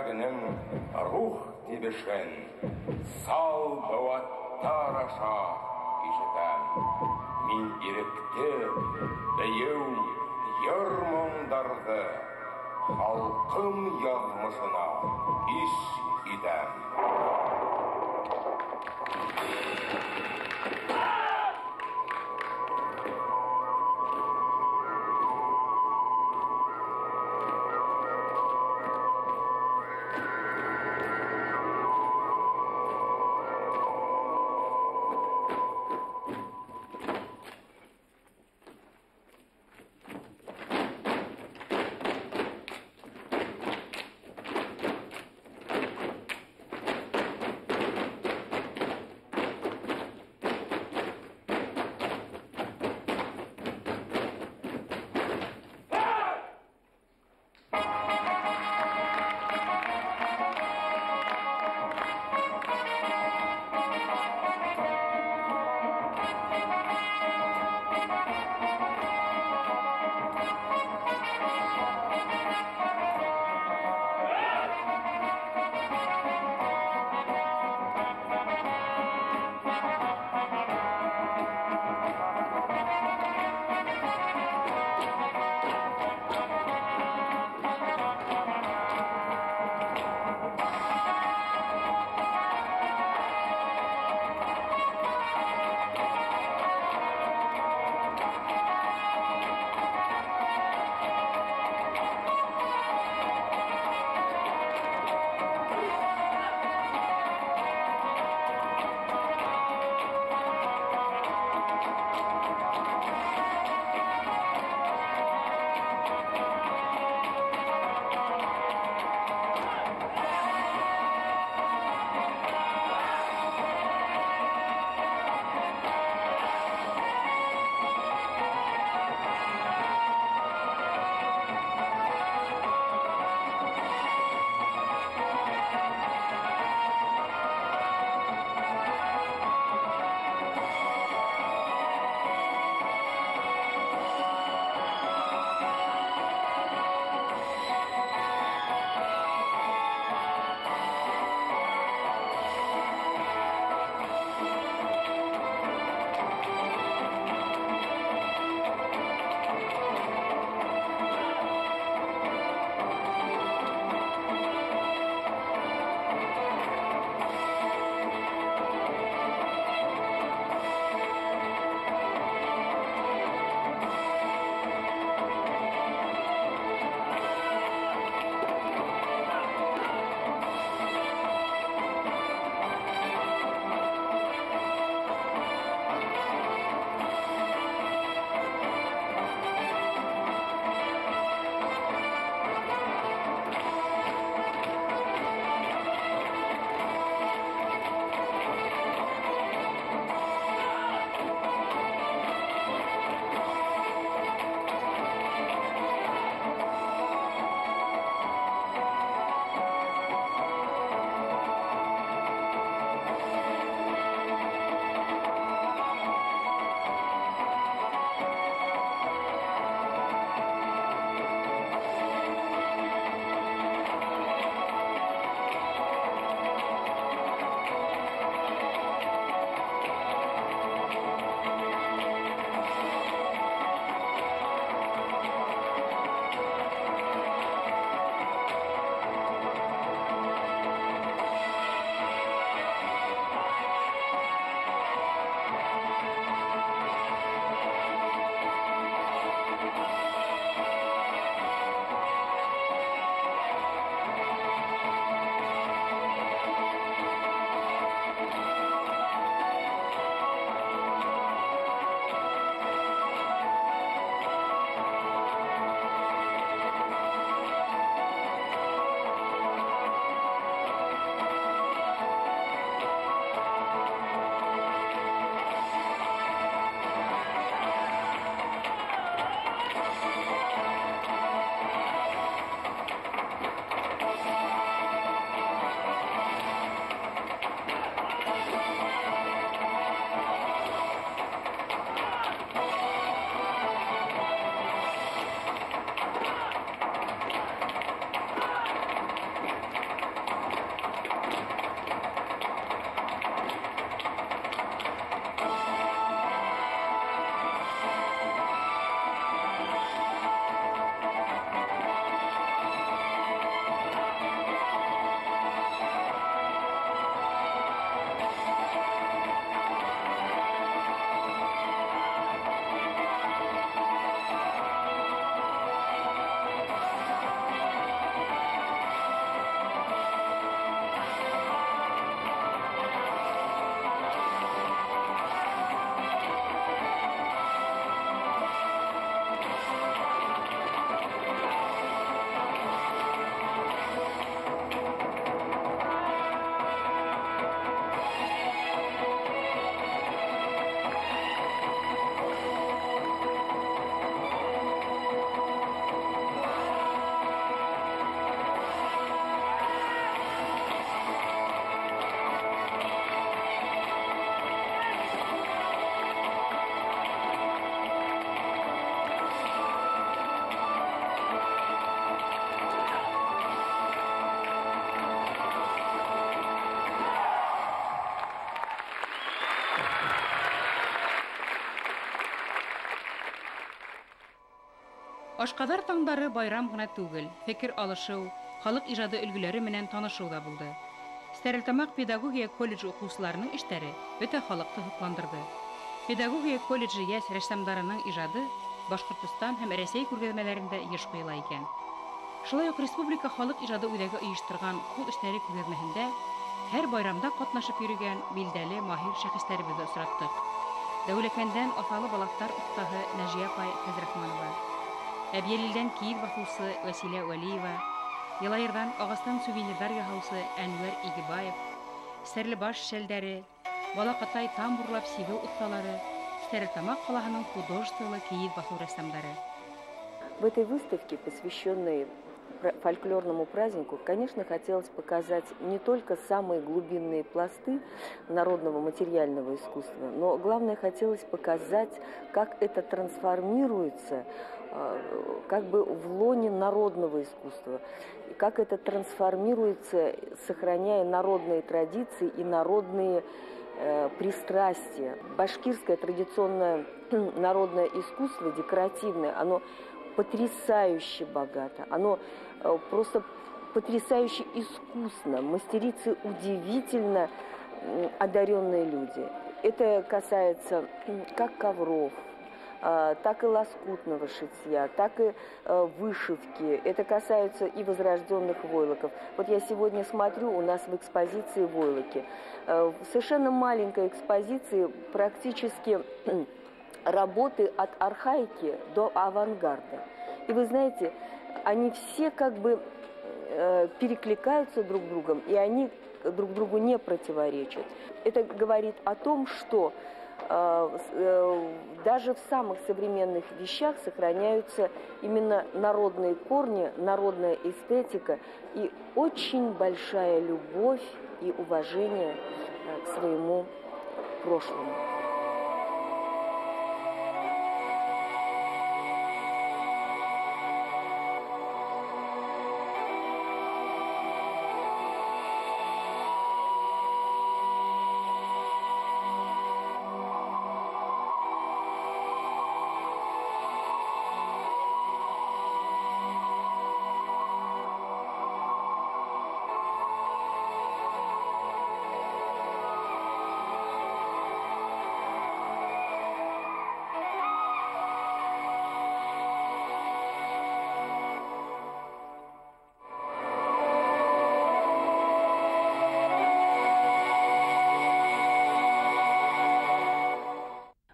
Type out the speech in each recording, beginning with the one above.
Йөрәгенең рух тибешен сал быуаттар аша ишетәм. Мин иректе, бейеү, йыр-моңдарҙы халҡым яҙмышына иш итәм. Ашҡаҙар таңдары байрам ғына түгел, фекер алышыу, халыҡ ижады өлгөләре менән танышыу ҙа булды. Стәрлетамаҡ педагогия колледжы уҡыусыларының эштәре бөтә халыҡты һоҡландырҙы. Педагогия колледжы йәш рәссамдарының ижады Башҡортостан һәм Рәсәй күргәҙмәләрендә йыш ҡуйыла икән. Шулай уҡ республика халыҡ ижады үҙәге ойошторған ҡул эштәре күргәҙмәһендә һәр байрамда ҡатнашып йөрөгән билдәле маһир шәхестәребеҙҙе осраттыҡ. Дәүләкәндән аҫалы балаҫтар оҫтаһы Нәжиә апай Фәзрахманова, Әбйәлилдән кейеҙ баҫыусы Вәсилә Вәлиева, Йылайырҙан ағастан сувенирҙар яһаусы Әнүәр Игебаев, Стәрлебаш шәлдәре, Балаҡатай тамбурлап сигеү оҫталары, Стәрлетамаҡ ҡалаһының художестволы кейеҙ баҫыу рәссамдары. В этой выставке, посвященной фольклорному празднику, конечно, хотелось показать не только самые глубинные пласты народного материального искусства, но главное, хотелось показать, как это трансформируется как бы в лоне народного искусства, как это трансформируется, сохраняя народные традиции и народные пристрастия. Башкирское традиционное народное искусство, декоративное, оно потрясающе богато, оно просто потрясающе искусно, мастерицы удивительно одаренные люди. Это касается как ковров, так и лоскутного шитья, так и вышивки. Это касается и возрожденных войлоков. Вот я сегодня смотрю, у нас в экспозиции войлоки. В совершенно маленькой экспозиции практически работы от архаики до авангарда. И вы знаете, они все как бы перекликаются друг с другом, и они друг другу не противоречат. Это говорит о том, что даже в самых современных вещах сохраняются именно народные корни, народная эстетика и очень большая любовь и уважение к своему прошлому.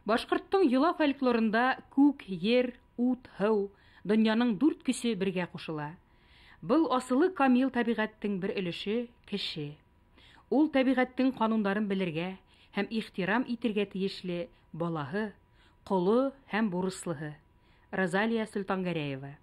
Башҡорттоң йола фольклорында күк, ер, ут, һыу, донъяның дүрт көсө бергә ҡушыла. Был асылы камил тәбиғәттең бер өлөшө – кеше. Ул тәбиғәттең ҡанундарын белергә һәм ихтирам итергә тейешле балаһы, ҡоло һәм бурыслыһы. Розалия Солтангәрәева.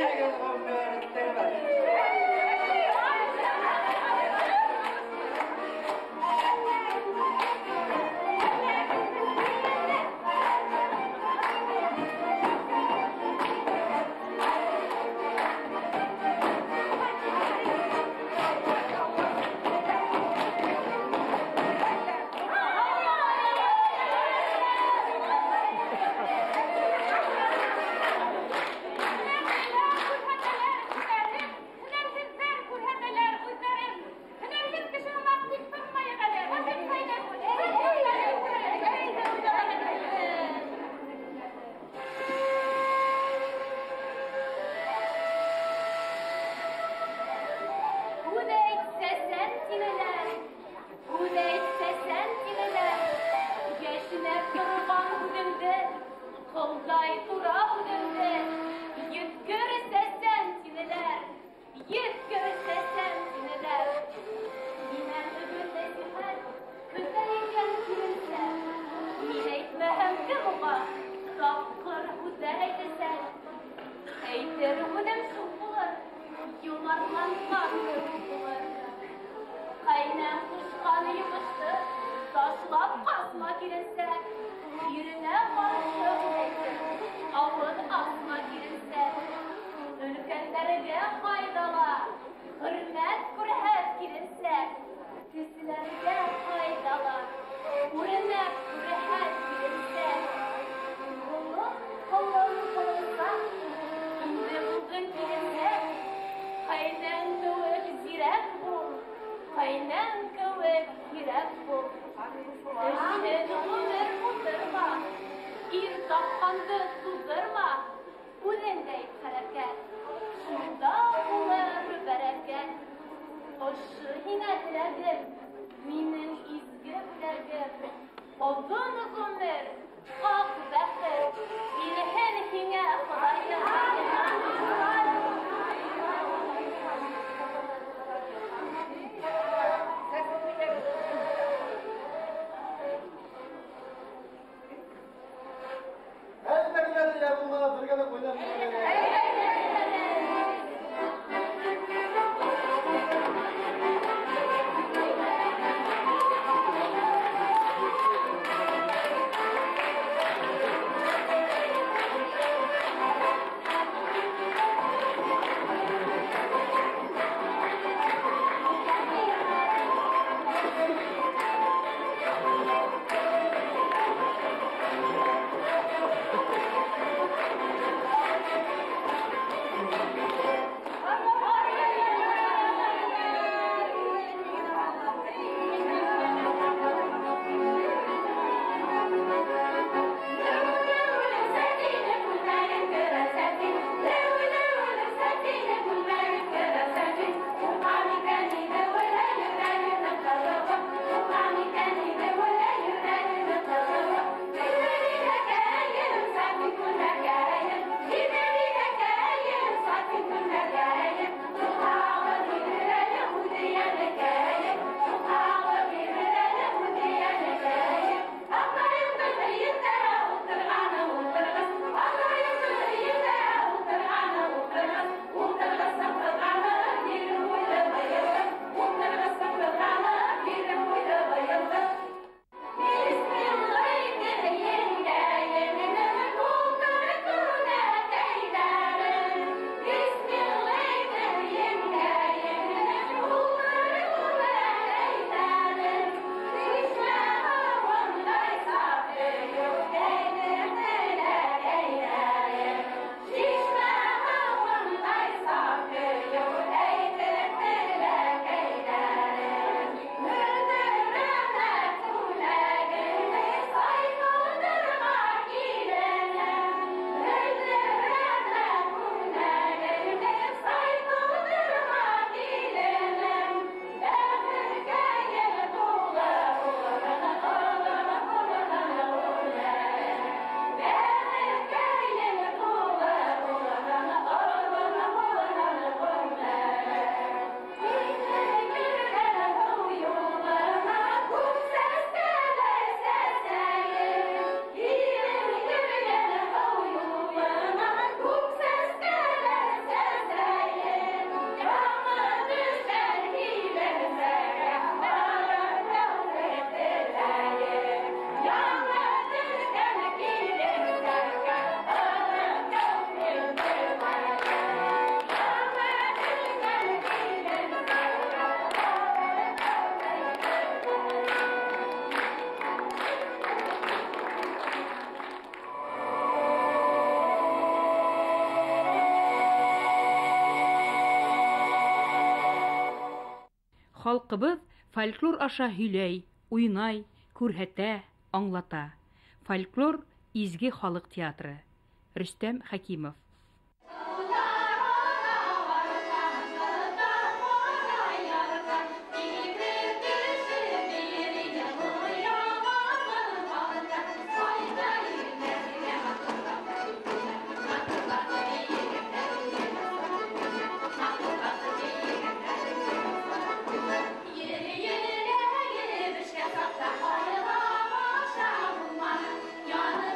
Әйҙәгеҙ ғүмер үткәрмәҫ. Халҡыбыҙ фольклор аша һөйләй, уйнай, күрһәтә, аңлата. Фольклор изге халыҡ театры. Рөстәм Хәкимов. Yanı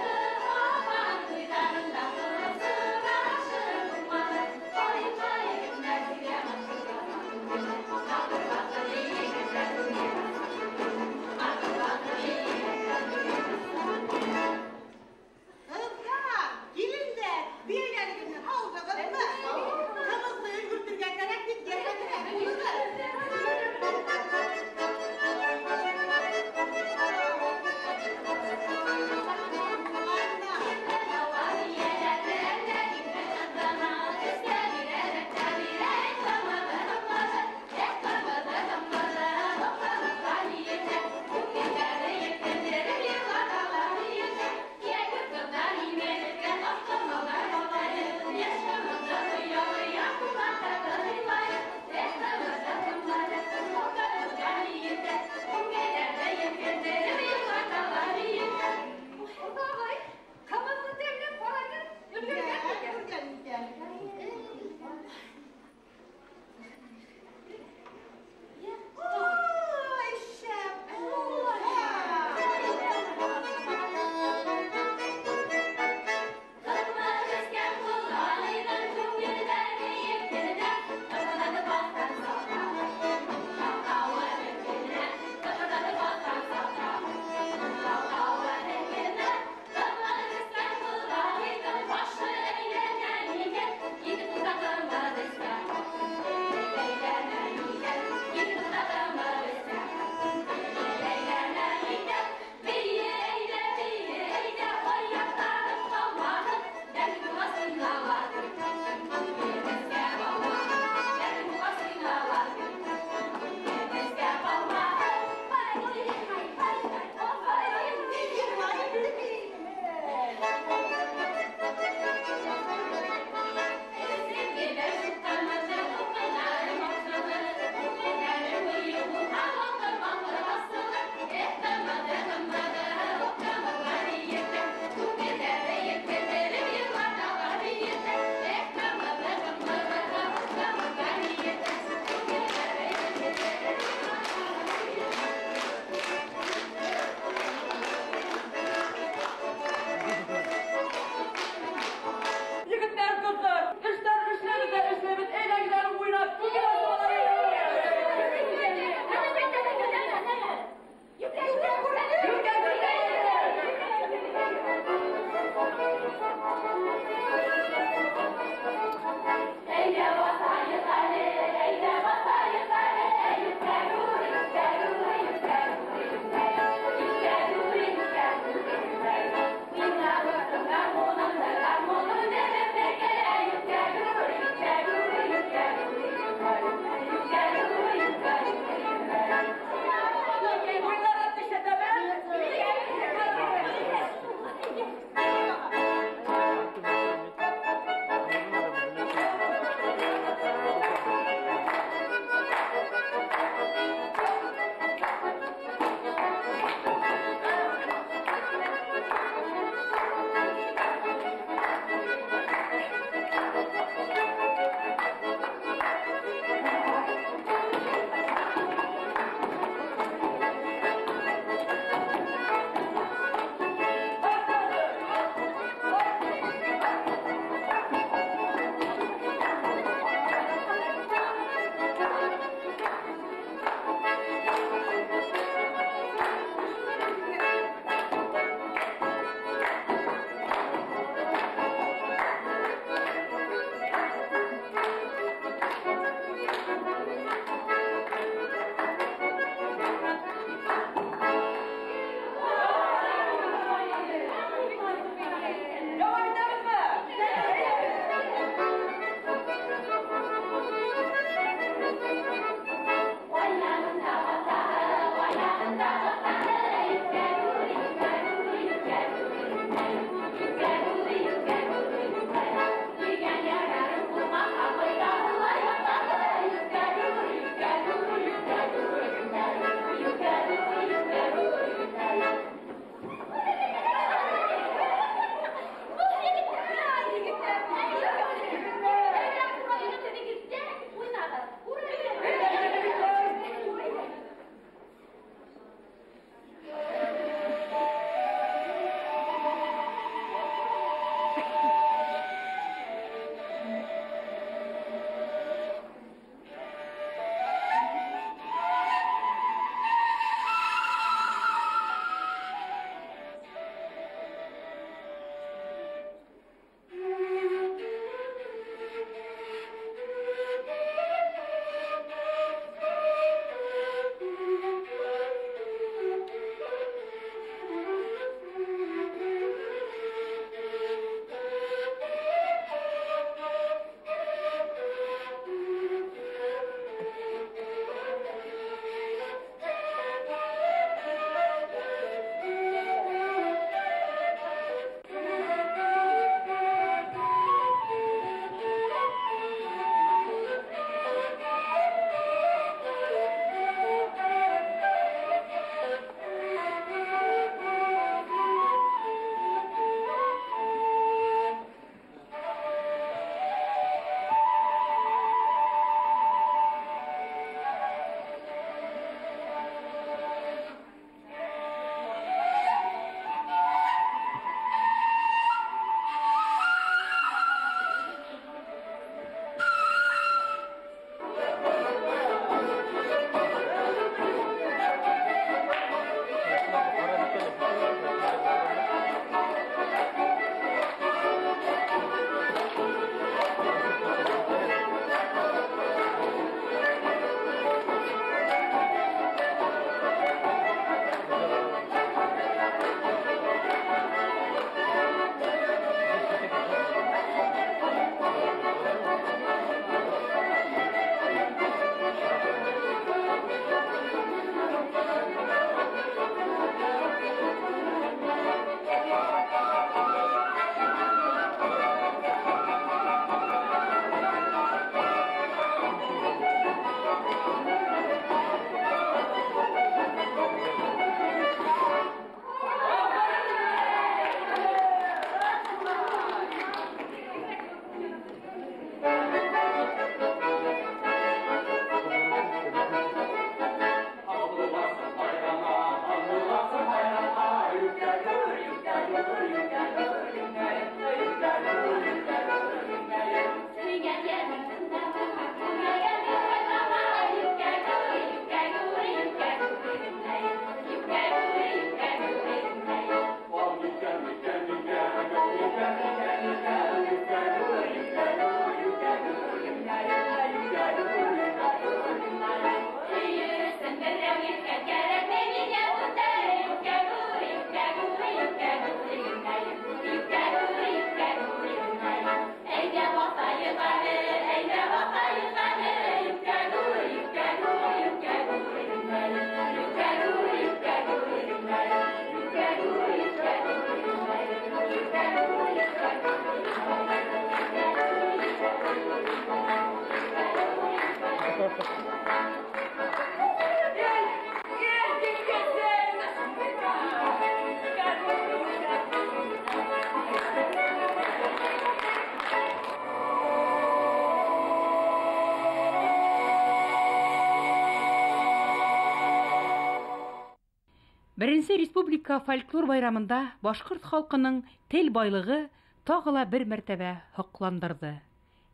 Беренсе республика фольклор байрамында башҡорт халҡының тел байлығы тағы ла бер мәртәбә һоҡландырҙы.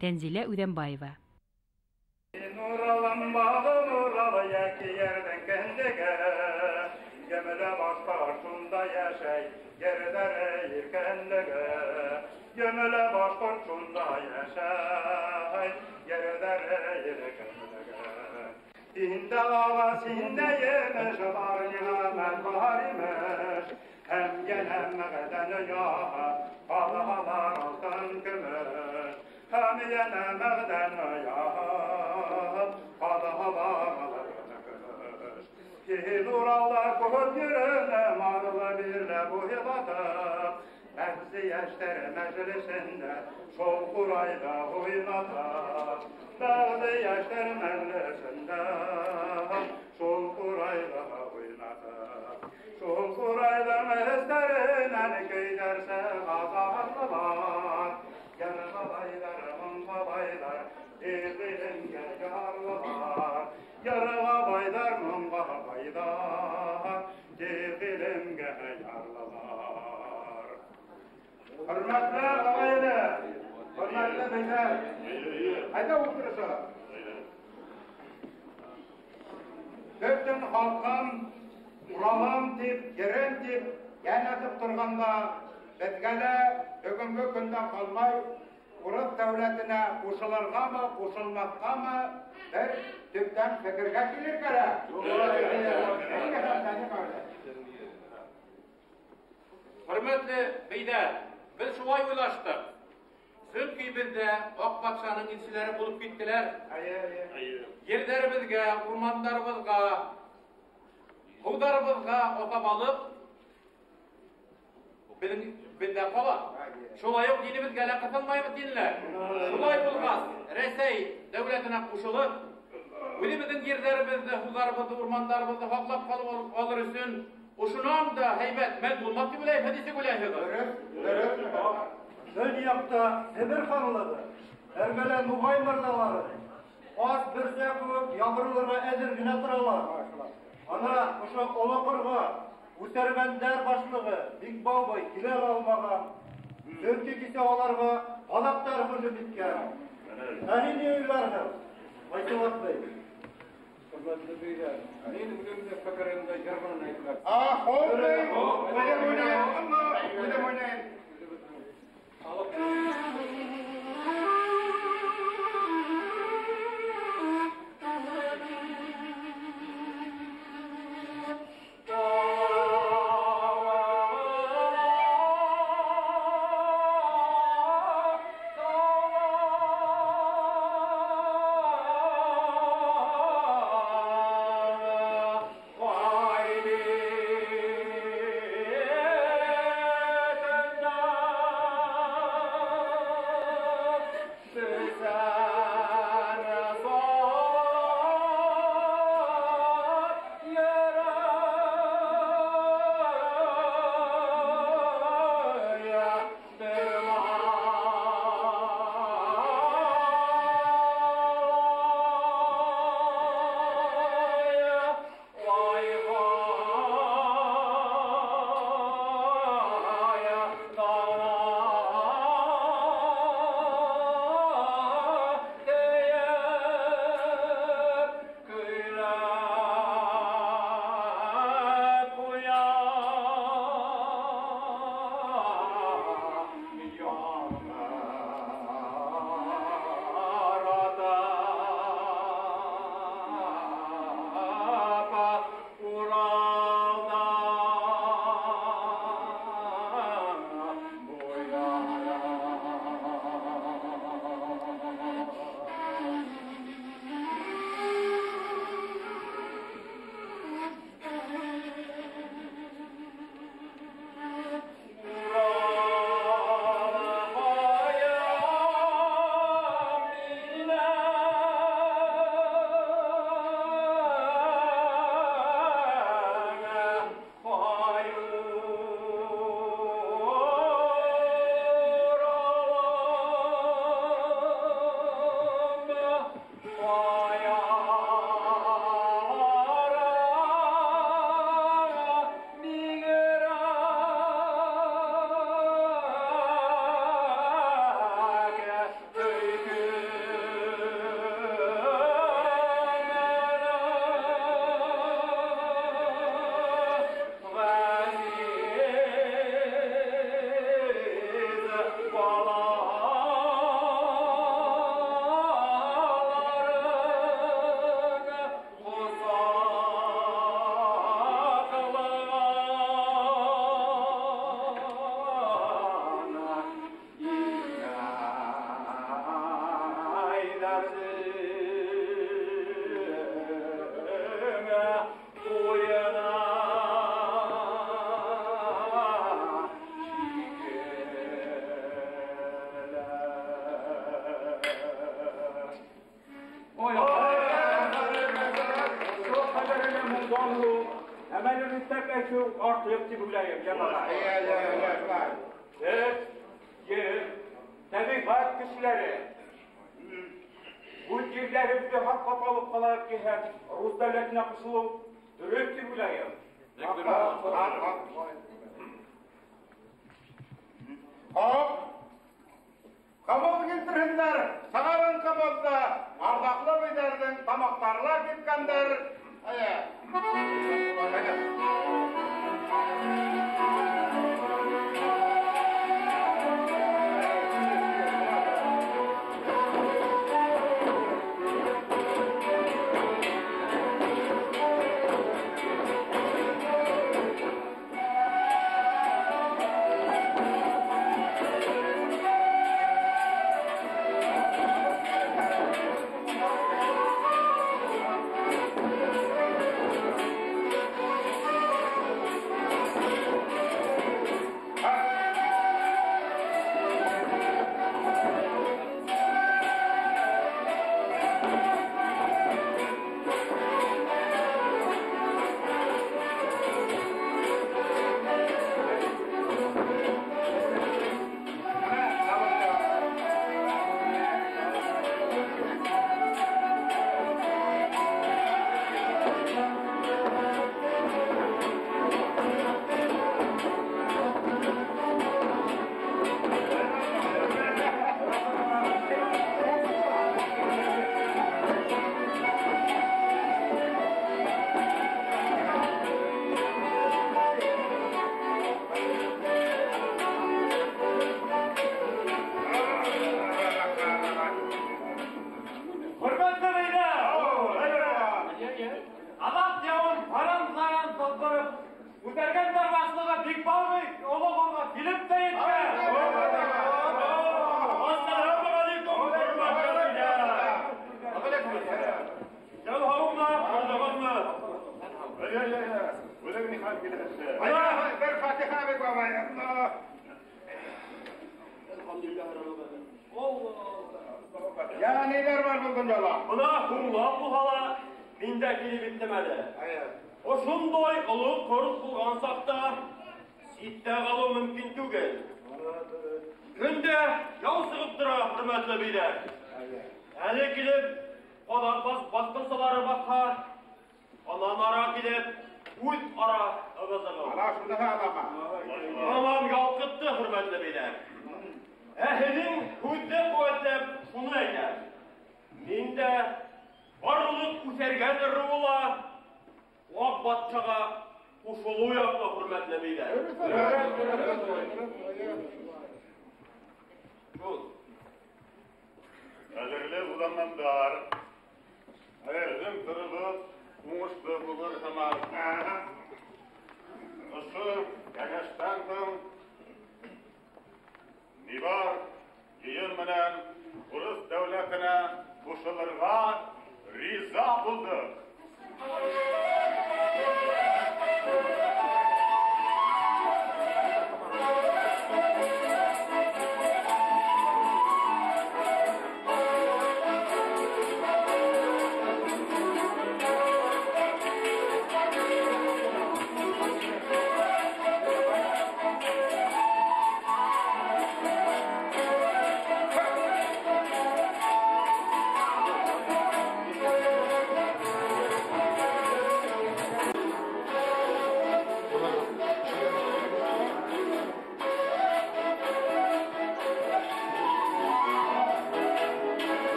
Тәнзилә Үҙәнбаева. İnde ağa sinde yemiş, var nimet var imiş. Hem gel hem mağden yaha, kalhalar altın gümüş. Hem gel hem mağden yaha, kalhalar altın gümüş. Ki nurallah kuhut yürüne, marlı birle bu hibatı. Bəzi yaşlar məclisində şol qurayda oynata. Bəzi yaşlar məclisində şol qurayda oynata. Şol qurayda məhzlərinə köydərsə qazanlılar. Gel babaylar, mın babaylar, dilimgə yarlılar. Yar babaylar, mın babaylar, dilimgə yarlılar. Hürmetli ağaylı, hürmetli beyler, hayda oturursa. Bütün halkım, Uralım deyip, yerim deyip, yanatıp turğanda, bizgele bugünkü gündə qalmay, Urus devletine qoşulurğa mı, qoşulmaqqa mı, bir tüpten fikirge gelir gerek. Hürmetli beyler, biz şulay uylaştık. Çünkü bizde Ak Patşanın ilçileri bulup gittiler. Yerlerimizge, ormanlarımızga, hudarımızga otap alıp bizde qala. Şulay yok dinimizge alaqatanmaymız dinler. Şulay bulgaz, Resey devletine qoşulup, özümüzün yerlerimizni, hudarımızı, ormanlarımızı haqlap qalıp alır üçün Uşunam da heybet, men bulmak gibi bileyim, hedisi bileyim. Dön yapta Sebir xanlığı, Ermele Nugay mırzaları, az bir yakıp yavrulara edirgine turalar. Ana, uşa Olaqırğa, Үсәргәндәр başlığı, Бикбаубай килер алмаған, Төрки кесе аларға қалақтар hücum etken. Әрине уйларһың, Байсалат бей. Hürmetli beyler, men o'zimni fikrimni yır bilan aytmoqchi. Xo'p, o'zim o'ylayman, o'zim o'ylayman. Thank you.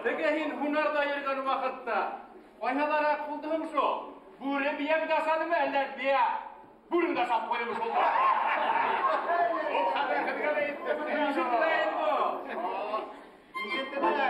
Теге һин һунарҙа йөрөгән ваҡытта ҡайһылараҡ булдың шул? Бүре бейәңде ашанымы, әллә бейә бүреңде ашап ҡуйҙымы шул? Ул хәбәр һеҙгә лә етте. Ишетелә инде. Ишетелә.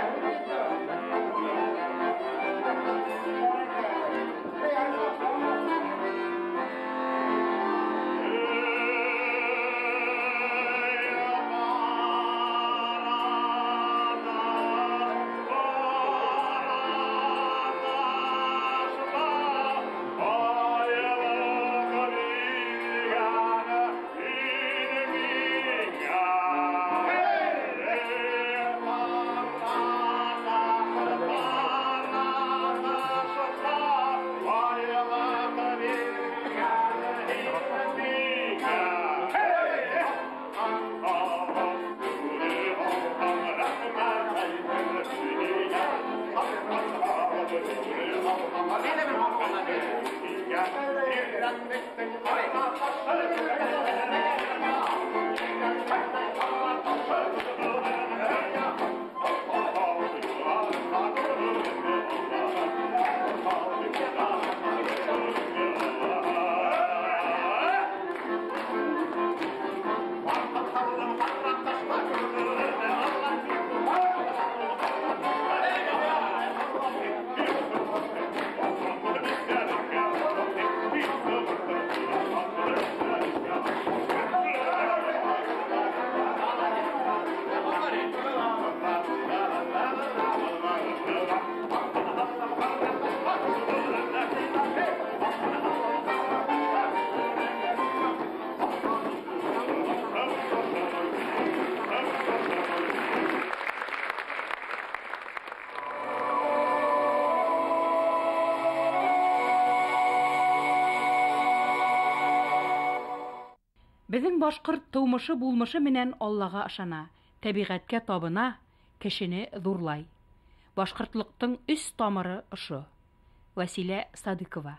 Беҙҙең башҡорт тыумышы булмышы менән Аллаға ышана, тәбиғәткә табына, кешене ҙурлай. Башҡортлоҡтоң өс тамыры ошо. Вәсилә Садыҡова.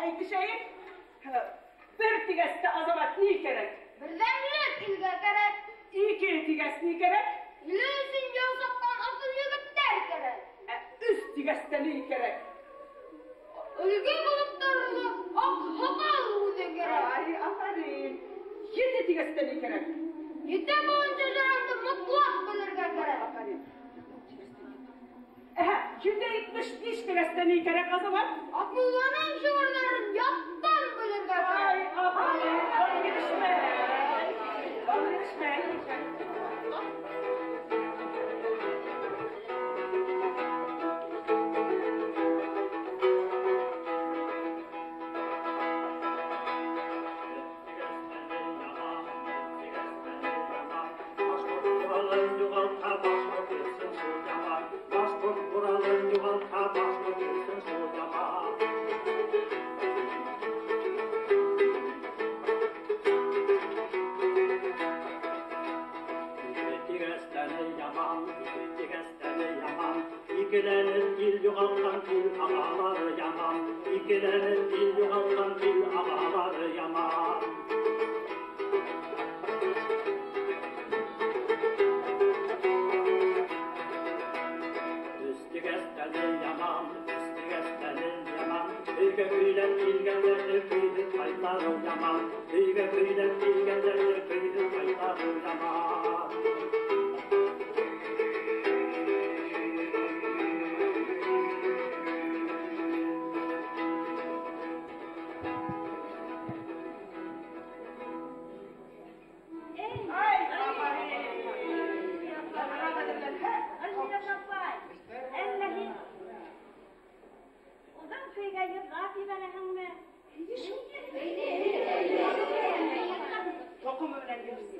Әйтешәйек. Бер тигәс тә Азамат ни кәрәк? Берҙәмлек илгә кәрәк. Ике тигәс ни кәрәк? Иле өсөн яу сапҡан аҫыл егеттәр кәрәк. Ә өс тигәс тә ни кәрәк? Өлгө булып торорҙоҡ аҡһаҡал үҙе кәрәк. Ай, афарин. Ете тигәс тә ни кәрәк? Ете быуын шәжәрәңде мотлаҡ белергә кәрәк. Афарин. Әһә, 775 тигәс тә ни кәрәк, Азамат? Аҡмулланың шиғырҙарын яттан белергә кәрәк. Ай, афарин. Был етешмәй. Был етешмәй. Икеләнеп ил юғалтҡан ил ағалары яман. Икеләнеп ил юғалтҡан ил ағалары яман. Өс тигәс тәне яман, өс тигәс тәне яман. Өйгә көйләп килгәндәрҙе көйҙө ҡайтарыу яман. Өйгә көйләп килгәндәрҙе көйҙө ҡайтарыу яман. Тоҡомо менән йөрөсө.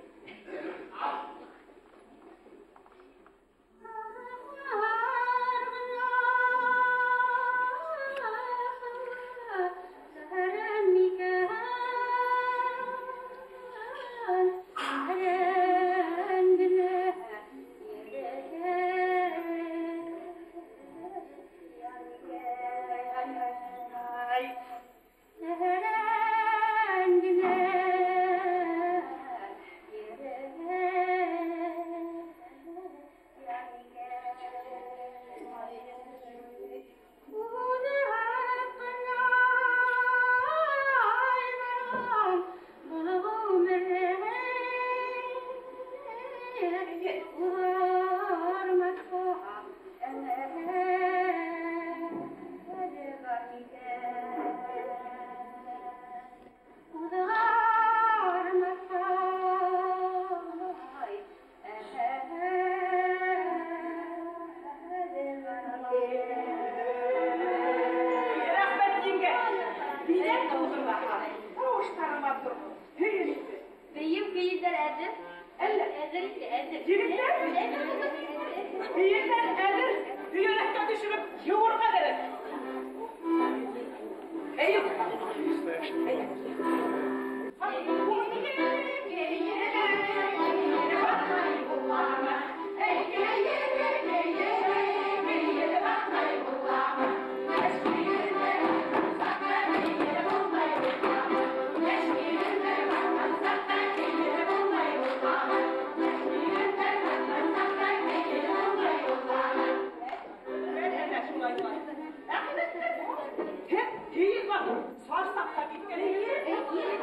Сарсаҡ та киткән.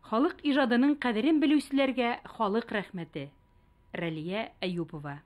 Халыҡ ижадының ҡәҙерен белеүселәргә халыҡ рәхмәте. Рәлиә Әйүпова.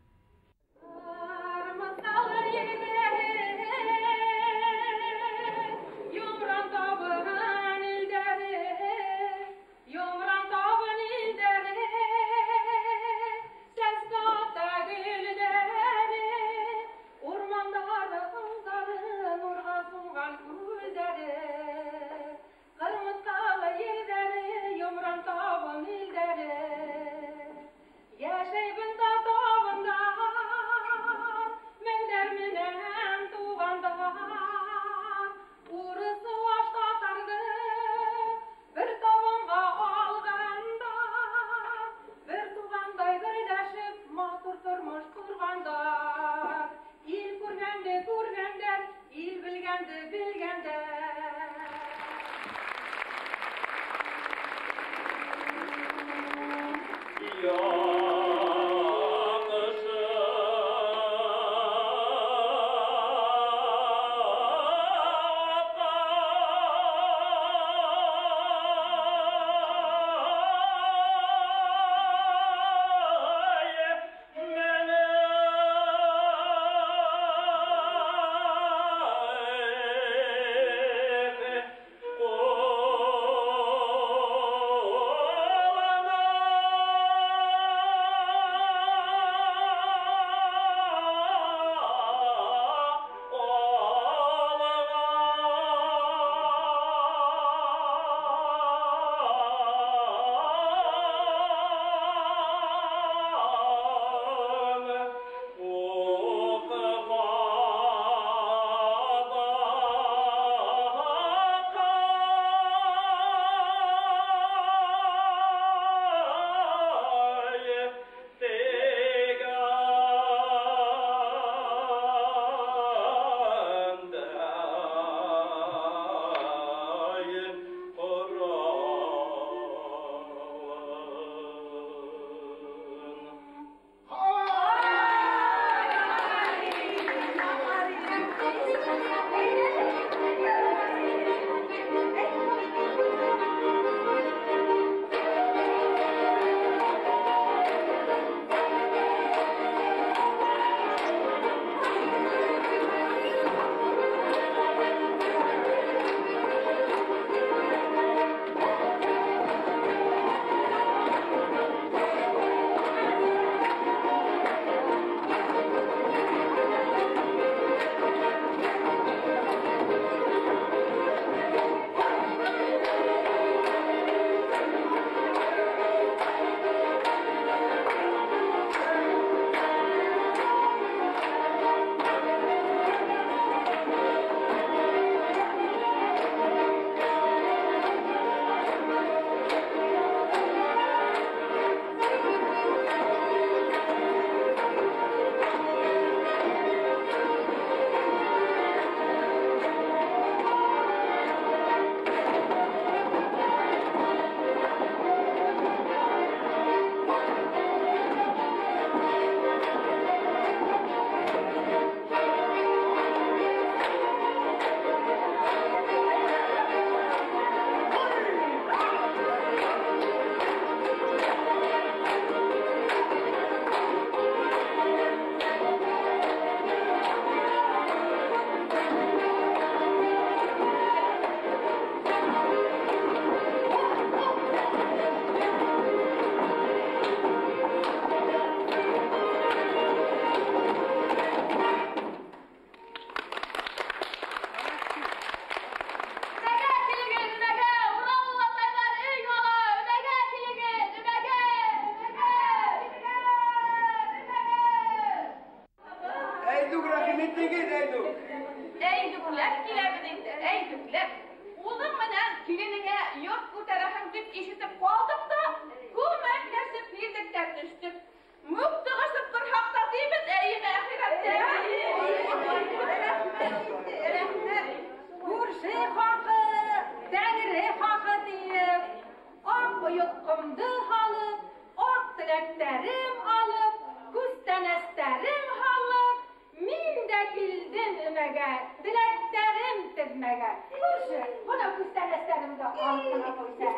өмәгә. Күрше, бына күстәнәстәремде алып ҡына ҡуйса.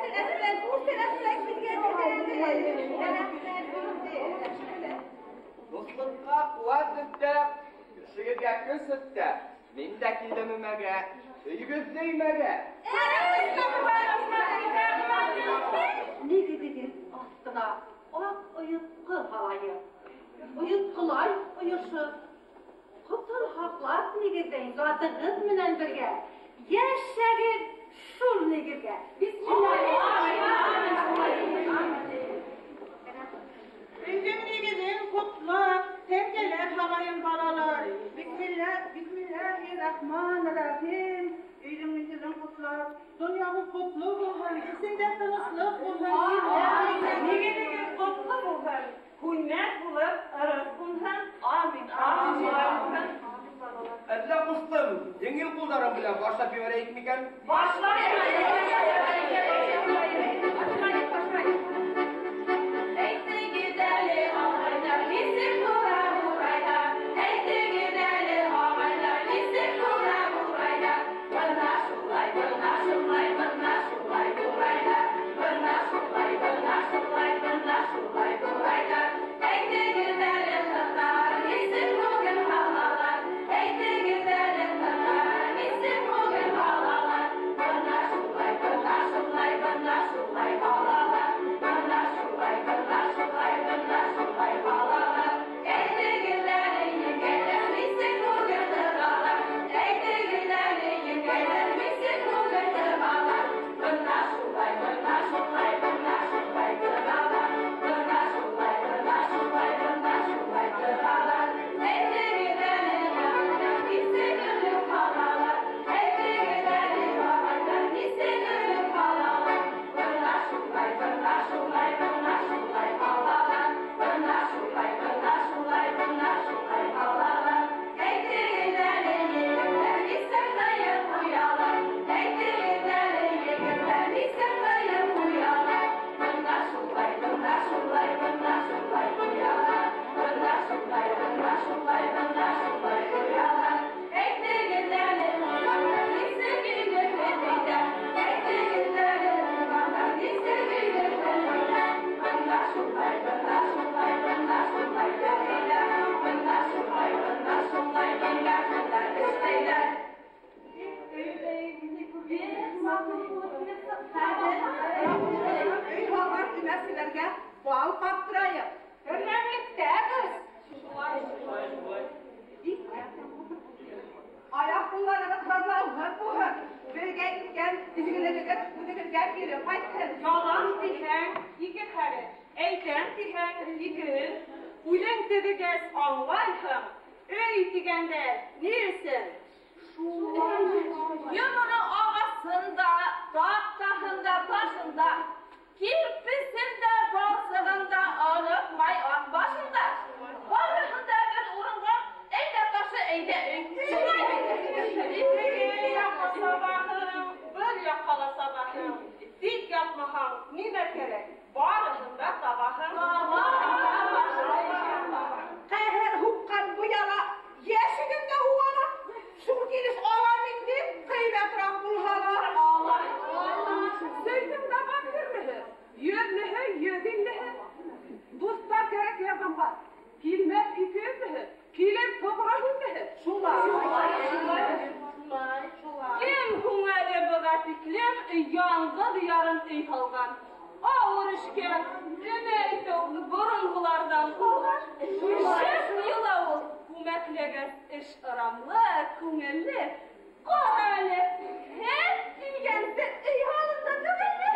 Күстәнәс белән килгән. Дуҫлыҡҡа ҡеүәт өҫтәп, эшегеҙгә көс өҫтәп, мин дә килдем өмәгә, өйөгөҙҙө өймәгә. Нигеҙегеҙ аҫтына аҡ ойотҡо һалайыҡ. Ойотҡолай ойошоп, ҡотон һаҡлап нигеҙҙең затығыҙ менән бергә йәшәгеҙ шул нигеҙгә. Өйҙөң нигеҙен ҡотлап, тәңкәләр һалайым, балалар. Бисмилlah, Bismillahirrahmanirrahim. Өйҙөң нигеҙен ҡотлап, донъяғыҙ ҡотло булһын, эсендә тыныслыҡ булһын. Нигеҙегеҙ ҡотло булһын, күнмәк булып ырыҫ ҡунһын. Амин. Амин. Әллә ҡустым, еңел ҡулдарым белән башлап ебәрәйек микән? Башлайыҡ. Әйтегеҙ әле, ағайҙар, нисек була бурайҙа? Әйтегеҙ әле, ағайҙар, нисек була бурайҙа? Бына шулай, бына шулай, бына шулай бурайҙа. Бына шулай, бына шулай, бына шулай бурайҙа. Әйтегеҙ әле, ҡыҙҙар, нисек бөгөн һалалар? Әйтегеҙ әле, ҡыҙҙар, нисек бөгөн һалалар? Бына шулай, бына шулай, бына шулай һалалар. Бына шулай, бына шулай, бына шулай һалалар. Әйтегеҙ әле, еңгәләр, нисек бөгөн тығалар? Әйтегеҙ әле, еңгәләр, нисек бөгөн тығалар? Бына шулай, бына шулай, бына шулай тығалар. Бына шулай, бына шулай, бына шулай тығалар. Әйтегеҙ әле, ағайҙар, нисек өлөп һалалар? Әйтегеҙ әле, ағайҙар, нисек өлөп һалалар? Бына шулай, бына шулай, бына шулай һалалар. Бына шулай, бына шулай, бына шулай һалалар. Әйтегеҙ әле, егеттәр, нисек ҡыйып ҡуялар? Әйтегеҙ әле, егеттәр, нисек ҡыйып ҡуялар? Бына шулай, бына шулай, бына шулай ҡуялар. Бына шулай, бына шулай, бына шулай ҡуялар. Әйтегеҙ әле, туғандар, нисек өйҙө төҙөйҙәр? Әйтегеҙ әле, туғандар, нисек өйҙө төҙөйҙәр? Бына шулай, бына шулай, бына шулай төҙөйҙәр. Бына шулай, бына шулай, бына шулай эшләйҙәр. Өй һалған өмәселәргә бал ҡаптырайыҡ. Хөрмәтлектәгеҙ. Аяҡ ҡулларығыҙ һыҙлауһыҙ булһын. Бергә киткән изгелегегеҙ үҙегеҙгә кире ҡайтһын. Ялан тиһәң, ике хәреф. Әйтәм тиһәң, ике өн. Үҙең төҙөгәс аңлайһың. Өй тигәндә ни өсөн? Йоморо ағасында, таҡтаһында, ташында, кирпесендә, балсығында, онотмай аҡ башында. Барыһын да бер урынға, әйҙә ташы, әйҙә өй. Ике яҡҡа сабаһың, бер яҡҡа ла сабаһың. Тик ятмаһаң, нимә кәрәк? Барыһын да табаһың. Ҡәһәр һуҡҡан быяла йәшеген дә һуғала. Шул килеш алам инде, ҡыйбәтерәк булһа ла. Сөйҙөң дә бар төрлөһө, йөҙлөһө, йөҙ иллеһе. Дуҫтар кәрәк ярҙамға. Килмәҫ ике йөҙлөһө, килер тоғро һүҙлеһе. Шулай. Кем һуң әле быға тиклем яңғыҙ ярым өй һалған? Ауыр эшкә өмә итеү боронғоларҙан ҡалған. Шәп йола ул, күмәкләгәс эш ырамлы, күңелле. Ҡара әле, һеҙ тигәнсе өй һалында түгелме?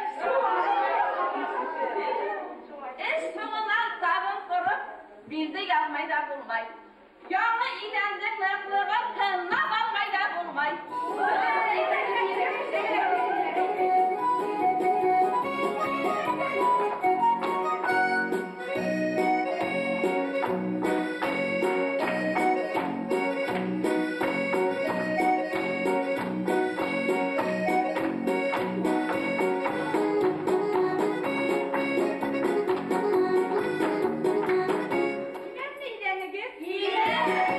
Эш һуңынан табын ҡороп, билде яҙмай ҙа булмай. Яңы иҙәндең ныҡлығын тынлап алмай ҙа булмай. Иҙәнегеҙ? Иҙән.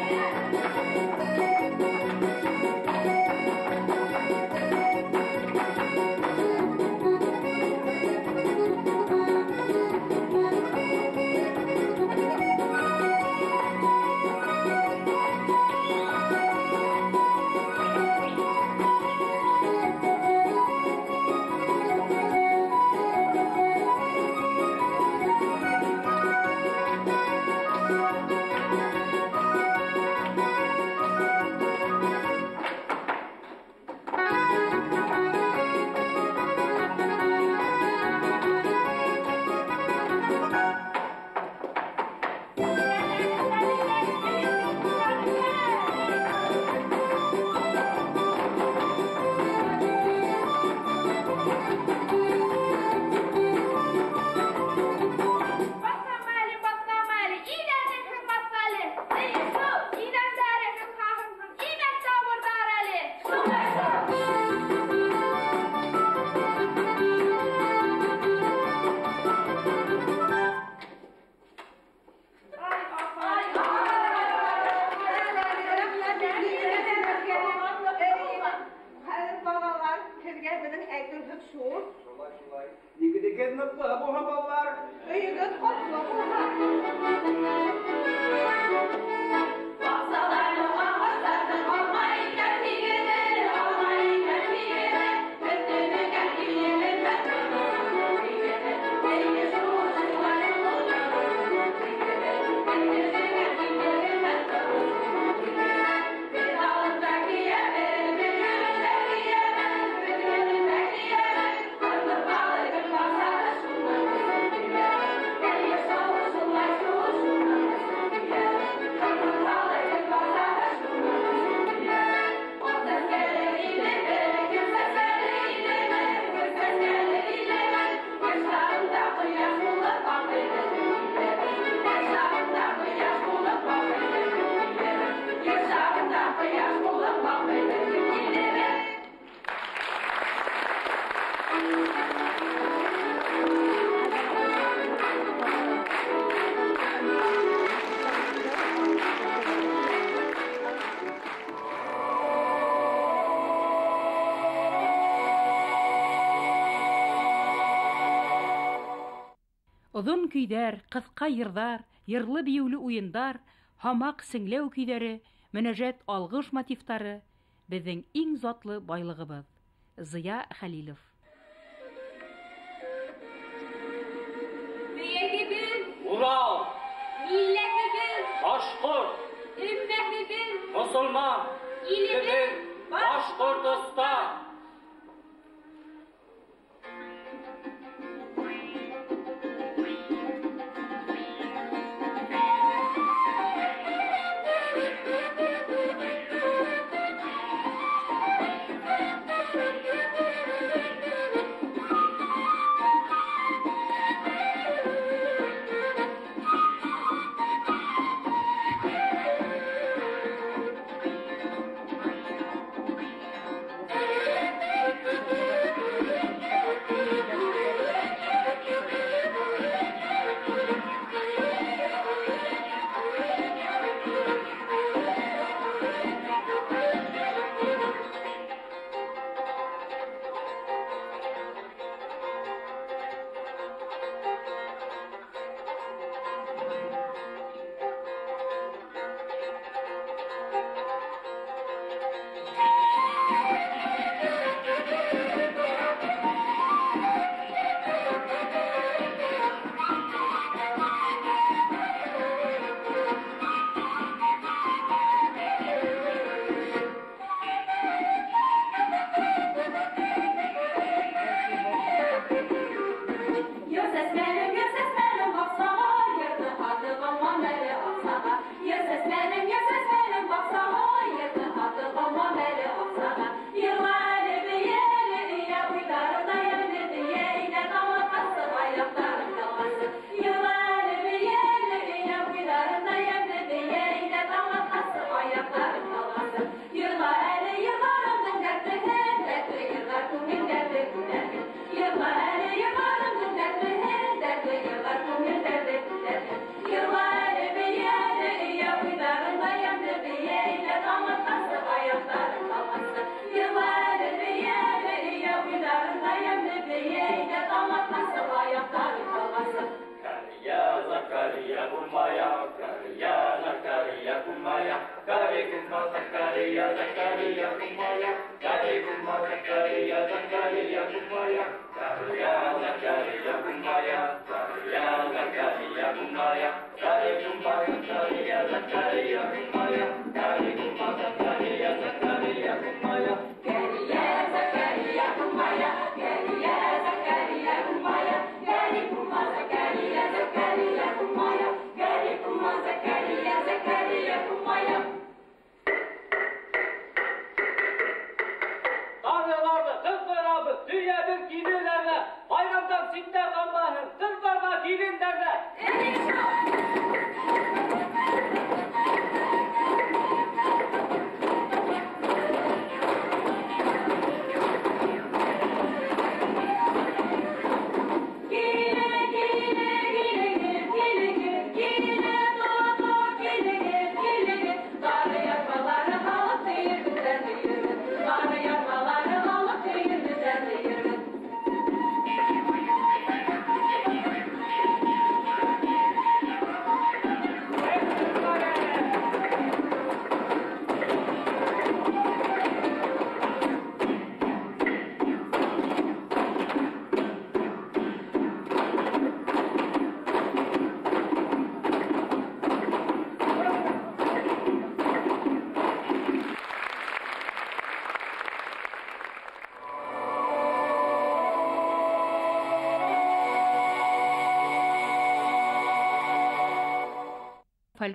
ныҡлы булһын, балалар. Өйөгөҙ ҡотло булһын. Баҡсаларҙың, ағастарҙың алма икән һигеҙе, алма икән һигеҙе, бөтөнөгә килеп бөтөнөгә Оҙон көйҙәр, ҡыҫҡа йырҙар, йырлы-бейеүле уйындар, һамаҡ сеңләү көйҙәре, мөнәжәт алғыш мотивтары беҙҙең иң затлы байлығыбыҙ. Зыя Хәлилов. Бейегебеҙ Урал, милләтебеҙ башҡорт, өммәтебеҙ мосолман, илебеҙ Башҡортостан.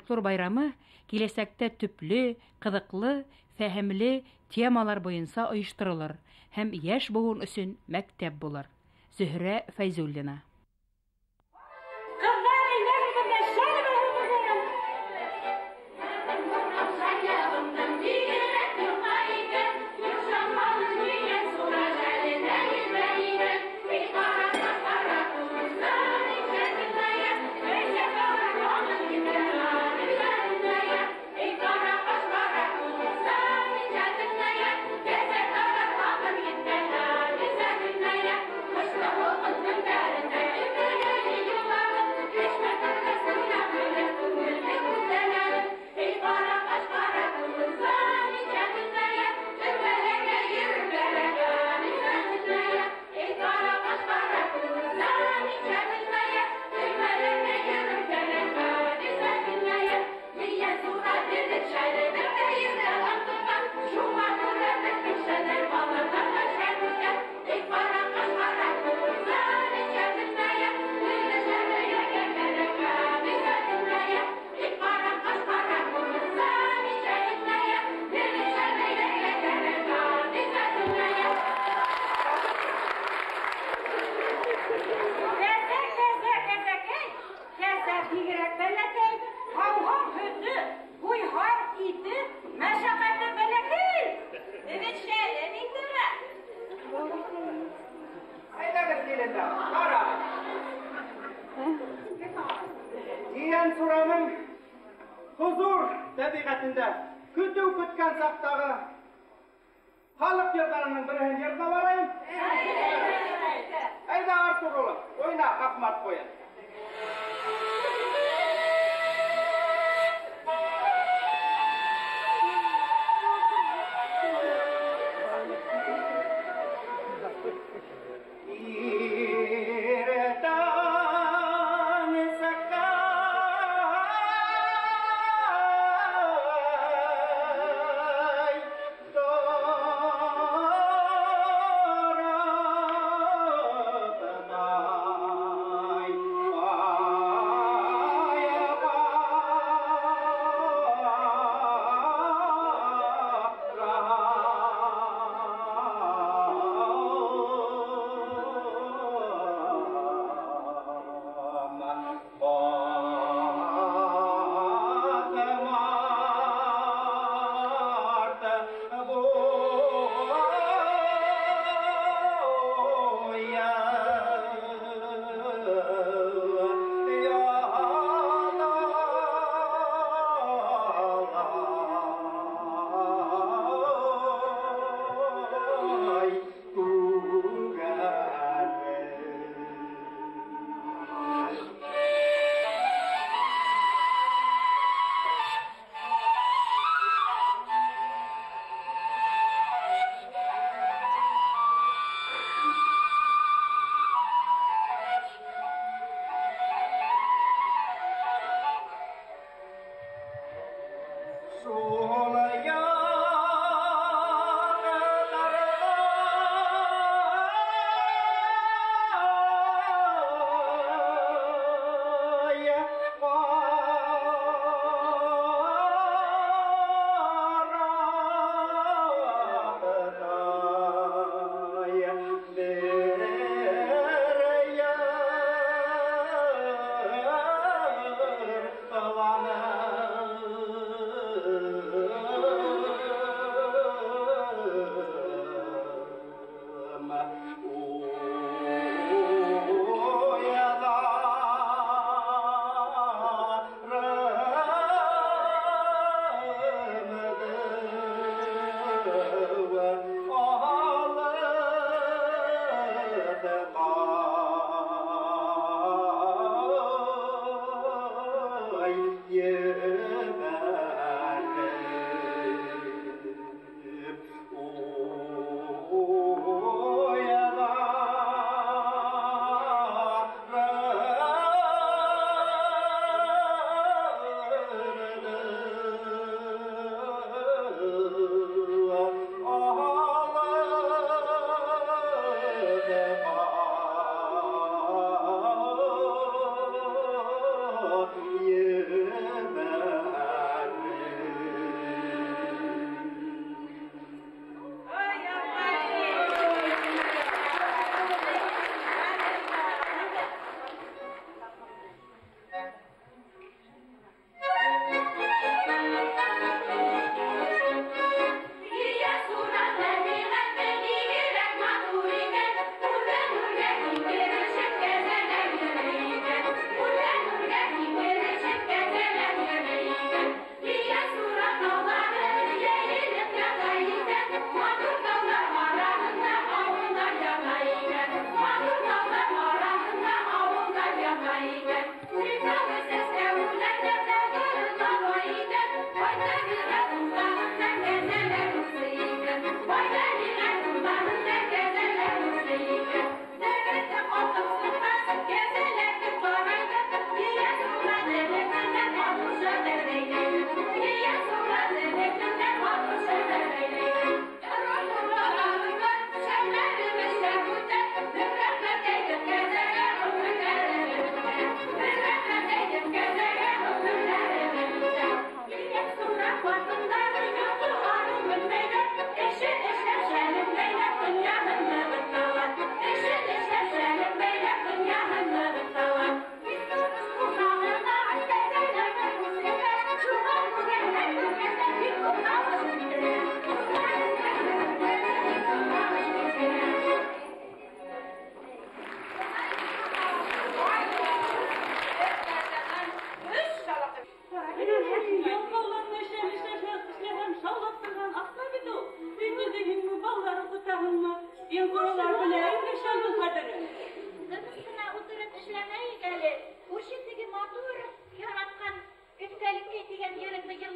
Фольклор байрамы киләсәктә төплө, ҡыҙыҡлы, фәһемле темалар буйынса ойошторолор һәм йәш быуын өсөн мәктәп булыр. Зөһрә Фәйзуллина. Oh.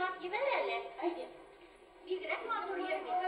уйнап ебәр әле. Әйе. Бигерәк матур йыр бит.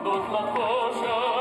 Дуҫлыҡ ҡошо.